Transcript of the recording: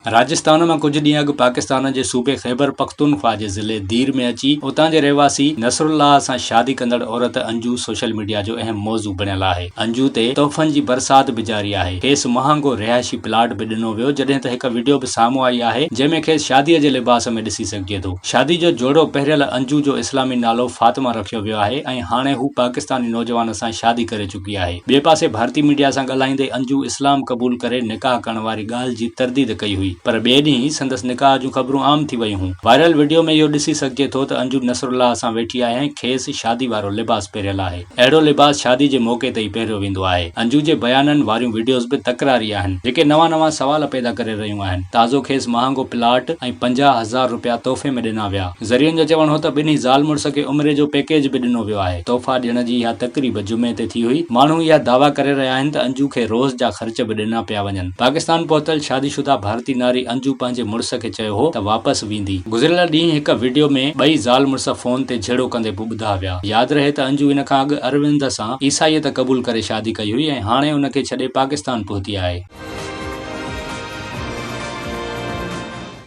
راجسٿان مان ڪجهه ڏينهن اڳ پاڪستان جي صوبي خيبر پختونخوا جي ضلعي دير ۾ اچي اتان جي رهواسي نصرالله سان شادي ڪندڙ عورت انجو سوشل ميڊيا جو اهم موضوع بڻيل آهي. انجو تي تحفن جي برسات به جاري آهي. کيس مهانگو رهائشي پلاٽ به ڏنو ويو جڏهن ته هڪ وڊيو به سامهون آئي آهي جنهن ۾ کيس شادي جي لباس ۾ ڏسي سگهجي ٿو. شادي جو جوڙو پهريل انجو جو اسلامي نالو فاطمه رکيو ويو آهي ۽ هاڻي هو پاڪستاني نوجوان سان شادي ڪري چڪي آهي. ٻئي پاسي ڀارتي ميڊيا سان ڳالهائيندي انجو اسلام قبول ڪري نڪاح ڪرڻ واري ڳالهه جي ترديد ڪئي هئي پر ٻئي ڏينهن ئي سندس نڪاح جون خبرون عام ٿي ويون هيون. وائرل وڊيو ۾ اهو ڏسي سگهجي ٿو ته انجو نصرالله سان ويٺي آهي ۽ کيس شادي وارو لباس پهريل آهي. اهڙو لباس شادي جي موقعي تي ئي پهريو ويندو آهي. انجو جي بيانن واريون وڊيوز به تڪراري آهن جيڪي نوان نوان سوال پيدا ڪري رهيون آهن. تازو کيس مهانگو پلاٽ ۽ 50,000 رپيا تحفي ۾ ڏنا ويا. ذريعن جو چوڻ هو ته ٻنهي زال مڙس کي عمري جو پيڪيج به ڏنو ويو آهي. تحفا ڏيڻ جي اها تقريب جمعي تي ٿي هئي. ماڻهو اها دعويٰ ڪري رهيا آهن ته انجو کي روز جا خرچ به ڏنا پيا وڃن. پاڪستان پهتل شادي شده ڀارتي ناري انجو پنهنجي مڙس کي چيو هو ته واپس ويندي. گذريل ڏينهن هڪ وڊيو ۾ ٻئي زال مڙس فون تي جهيڙو ڪندي به ٻڌا ويا. ياد رهي ته انجو ان کان اڳ اروند سان عيسائيت قبول ڪري شادي ڪئي هئي ۽ هاڻي ان کي ڇڏي پاڪستان پهتي آهي.